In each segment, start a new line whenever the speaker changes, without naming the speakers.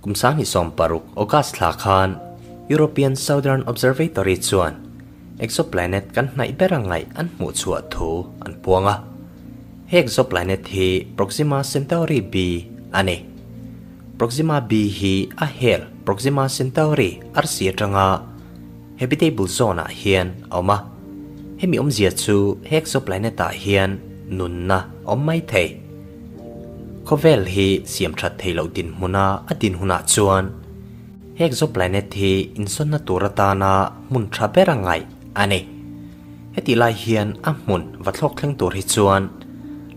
Kum 2016 August thla khan European Southern Observatory chuan exoplanet kan hnaih ber a ngaih an hmuh chhuah thu an puang a. He exoplanet hi Proxima Centauri b a ni. Proxima b hi a hel Proxima Centauri arsi atanga habitable zone ah hian a awm a. Hemi awmzia chu he exoplanet ah hian nunna a awm mai thei. Khawvel hi siam that thei loh dinhmuna a din hunah chuan he exoplanet hi insawnna tur atana hmun tha ber a ngaih a ni. Hetih lai hian a hmun va thlawk thleng tur hi chuan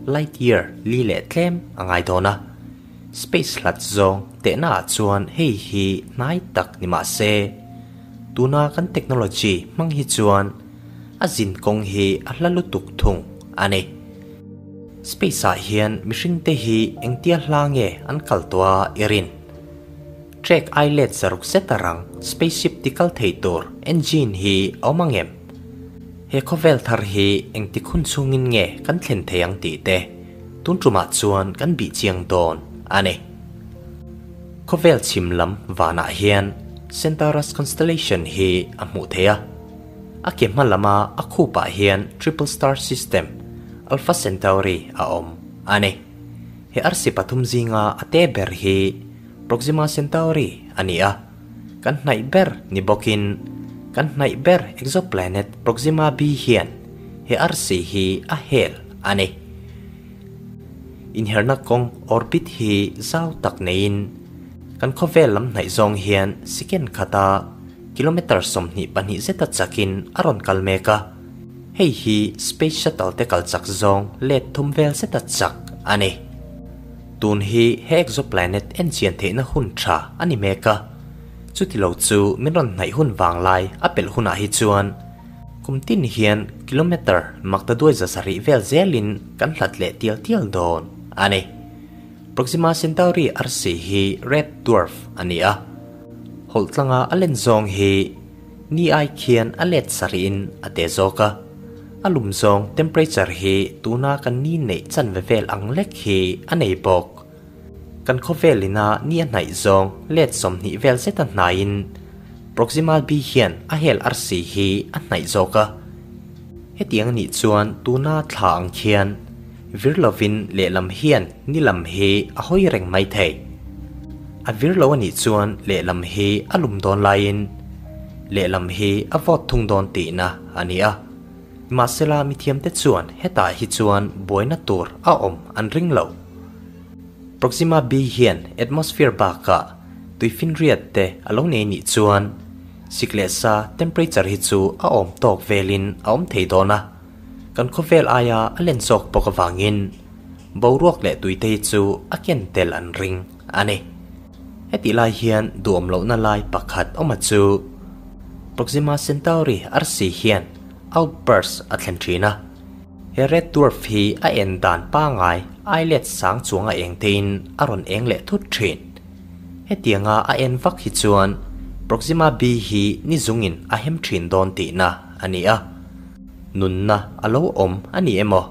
light year li leh tlem a ngai dawn a. Space hlat zawng tehna ah chuan hei hi hnai tak ni mah se, tuna kan technology hmang hi chuan a zin kawng hi a hla lutuk thung a ni. Space ah hian mihring te hi engtia hla nge an kal tawh a i rin? Trek ai let zaruk zet a rang spaceship ti kal thei tur engine hi a awm ang em? He khawvel thar hi engtik hun chhungin nge kan thlen thei ang tih te tun tumah chuan kan bih chiang dawn a ni. Khawvel chhim lam vanah hian Centaurus constellation hi a hmuh theih a. A ke hma lama a khupah hian triple star system Alpha Centauri a awm a ni. He arsi pathum zinga a te ber hi Proxima Centauri a ni a, kan hnaih ber ni bawkin kan hnaih ber exoplanet Proxima b hian he arsi hi a hel a ni. Inherna kawng orbit hi zau tak neiin kan khawvel lam hnaih zawng hian second khata kilometre 22 zeta chakin a rawn kal mek a, hei hi space shuttle te kal chak zawng let thum vel zeta chak a ni. Tun hi he exoplanet en chian theihna hun tha a ni mek a, chuti lo chu min rawn hnaih hun vang lai a pelh hunah hi chuan kum tin hian kilometre makta duai za sarih vel zelin kan hlat leh tial tial dawn a ni. Proxima Centauri arsi hi red dwarf a ni a, hawlh tlanga a len zawng hi ni ai khian a let sarihin a te zawk a, a lum zawng temperature hi tuna kan ni neih chanve vel ang lek hi a nei bawk. Kan khawvel ina ni a hnaih zawng let 20 vel zeta hnaiin Proxima b hian a hel arsi hi a hnaih zawk a. Hetiang anih chuan tuna thla ang khian vir lovin lehlam hian ni lam hi a hawi reng mai thei. A vir lo anih chuan lehlam hi a lum dawn laiin lehlam hi a vawt thung dawn tihna a ni a. Mahsela mithiamte chuan hetah hi chuan buaina tur a awm an ring lo. Proxima b hian atmosphere bakah tuifinriat te a lo nei nih chuan sik leh sa temperature hi chu a awm tawk velin a awm thei dawn a. Kan khawvel aia a len zawk bawk avangin boruak leh tuite hi chu a ken tel an ring a ni. Hetih lai hian duhawm lohna lai pakhat awm a chu Proxima Centauri arsi hian outburst a thlen thin a. He red dwarf hi a en dan pangai ai let sang chuang a eng tein a rawn eng leh thut thin. Hetianga a en vak hi chuan Proxima b hi ni zungin a hem thin dawn tihna a ni a. Nunna a lo awm a ni emaw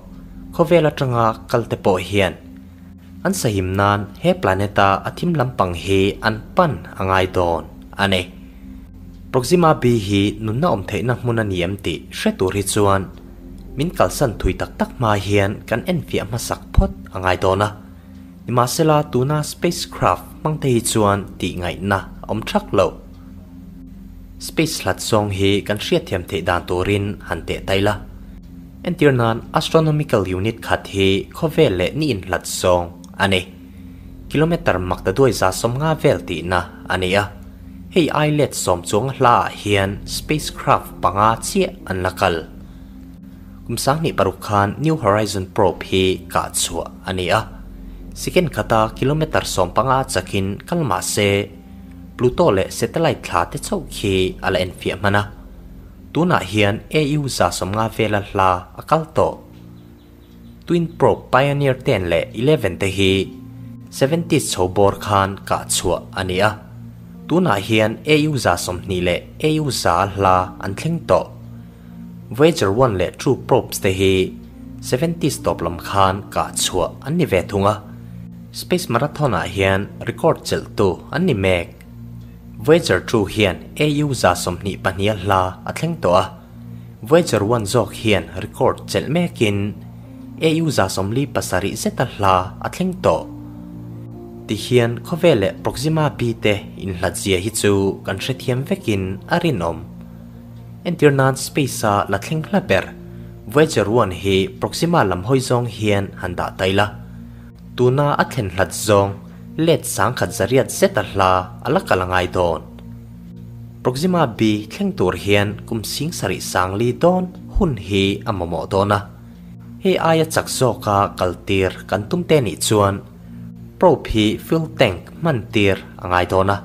khawvel atanga kal te pawh hian an sahim nan he planet a a thim lampang hi an pan a ngai dawn a ni. Proxima b hi nunna awm theihna hmun a ni em tih hre tur hi chuan min kalsan thui tak tak hma hian kan en fiah hmasak phawt a ngai dawn a. Nimahsela tuna spacecraft hmang te hi chuan tih ngaihna awm thak lo. Space hlat zawng hi kan hriatthiam theih dan turin han teh tai la. Entir nan astronomical unit khat hi khawvel leh ni in hlat zawng a ni. Kilometre makta duai za 50 vel tihna a ni a. Hei ai let 10 chuang hla ah hian spacecraft panga chiah an la kal. Kum 2006 khan New Horizon probe hi kah chhuah a ni a. Second khata kilometre 15 chakin kal mah se Pluto leh satellite thla te chauh khi a la en fiah hman a. Tunah hian AU za 50 vela hla a kal tawh. Twin probe Pioneer 10 leh 11 te hi 70s chho bawr khan kah chhuah a ni a. Tunah hian AU za 20 leh AU za hla an thleng tawh. Voyager 1 leh 2 probes te hi 70s top lam khan kah chhuah an ni ve thung a. Space Marathon-ah hian record chelhtu an ni mek. Voyager 2 hian AU 122 a hla a thleng tawh a, Voyager 1 zawk hian record chelh mekin AU 47 zeta hla a thleng tawh. Tihian khawvel leh Proxima b te inhlatzia hi chu kan hrethiam vekin a rinawm. Entir nan space-a la thleng hla ber Voyager 1 hi Proxima lam hawi zawng hian han dah ta ila. Tuna a thlen hlat zawng let 1800 zeta hla a la kal a ngai dawn. Proxima b thleng tur hian kum 74,000 dawn hun hi a mamawh dawn a. Hei aia chak zawka kal tir kan tum te nih chuan probe hi fuel tank hman tir a ngai dawn a.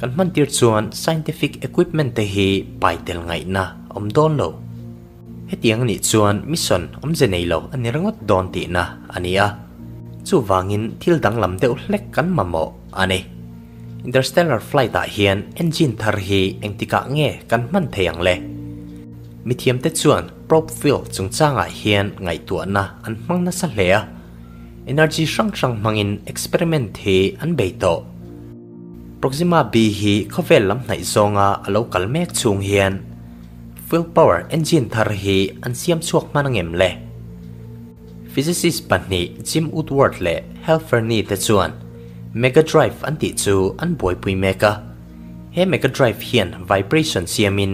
Kan hman tir chuan scientific equipment te hi pai tel ngaihna awm dawn lo. Hetiang anih chuan mission awmze nei lo a ni ringawt dawn tihna a ni a. Chuvangin thil danglam deuh hlek kan mamawh a ni. Interstellar flight ah hian engine thar hi engtikah nge kan hman thei ang le? Mithiamte chuan probe fuel chungchangah hian ngaihtuahna an hmang nasa hle a. Energy hrang hrang hmangin experiment hi an bei tawh. Proxima b hi khawvel lam hnaih zawnga a lo kal mek chhung hian fuel power engine thar hi an siam chhuak hman angem le? Physicist pahnih Jim Woodward leh Hal Fernie te chuan Mega Drive an tih chu an buaipui mek a. He Mega Drive hian vibration siamin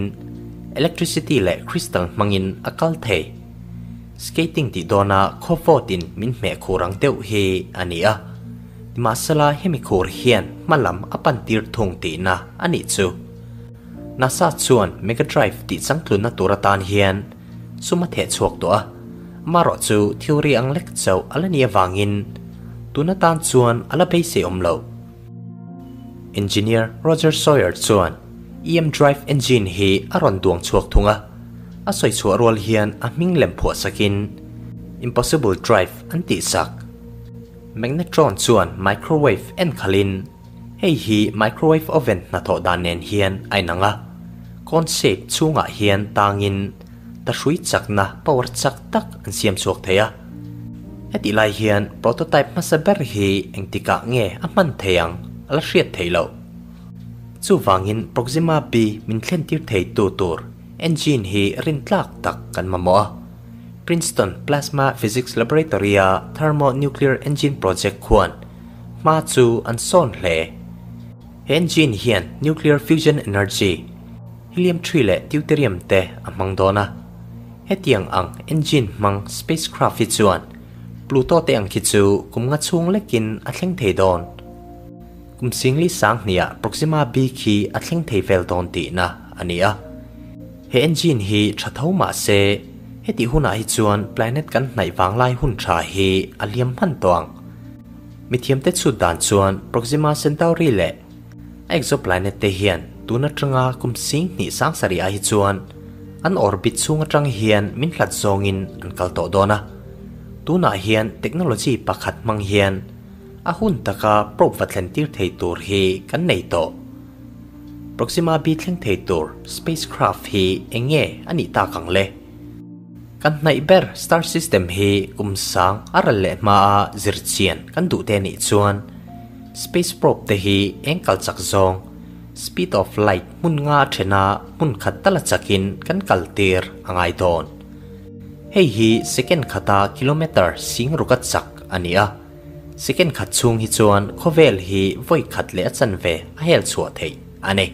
electricity leh crystal hmangin a kal thei. Skating tih dawna khaw vawtin min hmeh khur ang deuh hi a ni a. Nimahsela hemi khur hian hmalam a pan tir thung tihna a nih chu. NASA chuan Mega Drive tih changtlunna tur atan hian sum a theh chhuak tawh a, amaherawh chu theory ang lek chauh a la ni avangin tun atan chuan a la beisei awm lo. Engineer Roger Sawyer chuan EM Drive engine hi a rawn duang chhuak thung a, a sawi chhuah rual hian a hming lem phuah sakin Impossible Drive an tih sak. Magnetron chuan microwave en khalhin hei hi microwave oven hnathawh dan nen hian a inang a, cone shape chhungah hian tangin tahrui chakna power chak tak an siam chhuak thei a. Hetih lai hian prototype hmasa ber hi engtikah nge a hman thei ang a la hriat theih loh. Chuvangin Proxima b min thlentir thei tu tur engine hi rintlak tak kan mamawh a. Princeton Plasma Physics Laboratory-a Thermonuclear Engine Project khuan hma chu an sawn hle. He engine hian nuclear fusion energy, helium-3 leh deuterium te a hmang dawn a. Hetiang ang engine hmang spacecraft hi chuan Pluto te ang khi chu kum nga chhung lekin a thleng thei dawn. Kum singli sang hniah Proxima b khi a thleng thei vel dawn tihna a ni a. He engine hi tha tho mah se, hetih hunah hi chuan planet kan hnaih vang lai hun tha hi a liam hman tawh ang. Mithiamte chhut dan chuan Proxima Centauri leh a exoplanet te hian tun atanga kum 27,000 ah hi chuan an orbit chhung atang hian min hlat zawngin an kal tawh dawn a. Tunah hian technology pakhat hmang hian a hun taka probe va thlen tir thei tur hi kan nei tawh. Proxima b thleng thei tur spacecraft hi eng nge a nih tak ang le? Kan hnaih ber star system hi kum sang a ral leh hmaa zirchian kan duh te nih chuan space probe te hi eng kal chak zawng speed of light hmun nga thena hmun khat tala chakin kan kal tir a ngai dawn. Hei hi second khata kilometer sing ruka chak a ni a. Second khat chhung hi chuan khawvel hi vawi khat leh a chanve a hel chhuah theih a ni.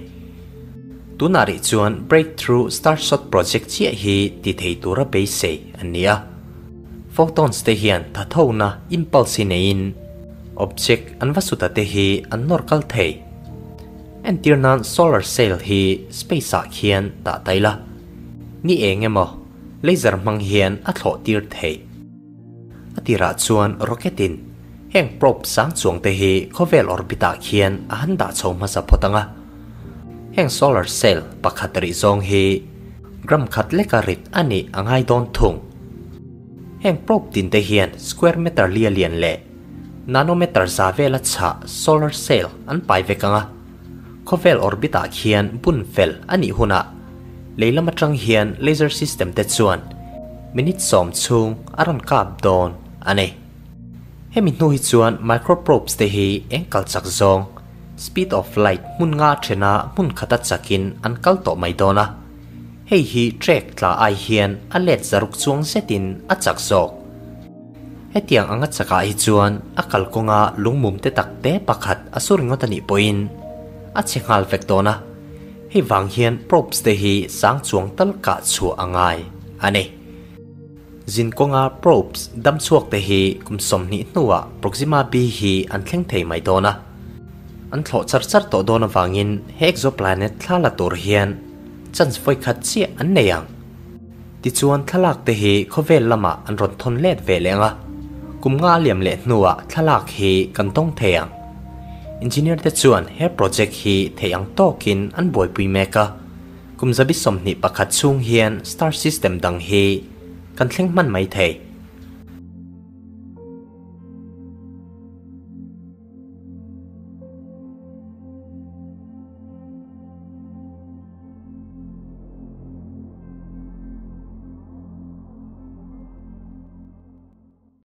Tunah rih chuan Breakthrough Starshot project chiah hi ti thei tura beisei an ni a. Photons te hian thathona impulse hi neiin object an va suta te hi an nawr kal thei. Entir nan solar sail hi space ah khian dah ta ila. Ni eng emaw laser hmang hian a thlawh tir theih. A tirah chuan rocket in heng probe sang chuang te hi khawvel orbit ah khian a han dah chho hmasa phawt ang a. Heng solar sail pakhat rih zawng hi gram khat leka rit a nih a ngai dawn thung. Heng probe tin te hian square meter lia lian leh nanometer za vela chhah solar sail an pai vek ang a. Khawvel orbit ah khian bun fel a nih hunah lei lam atang hian laser system te chuan minute 10 chhung a rawn kap dawn a ni. Hemi hnu hi chuan microprobes te hi eng kal chak zawng, speed of light, hmun nga thena hmun khata chakin an kal tawh mai dawn a. Hei hi trek tla ai hian a let zaruk chuang zetin a chak zawk. Hetiang anga chakah hi chuan a kalkawnga lungmum te tak te pakhat a su ringawt a nih pawhin a chhe nghal vek dawn a, hei vang hian probes te hi sang chuang tal kah chhuah a ngai a ni. Zin kawnga probes dam chhuak te hi kum 20 hnuah Proxima b hi an thleng thei mai dawn a, an thlawh char char tawh dawn avangin he exoplanet thla la tur hian chance vawi khat chiah an nei ang. Tichuan thlalak te hi khawvel lamah an rawn thawn let ve leh ang a, kum nga liam leh hnuah thlalak hi kan tawng thei ang. Engineer te chuan he project hi theih ang tawkin an buaipui mek a, kum zabi 21 chhung hian star system dang hi kan thleng hman mai thei.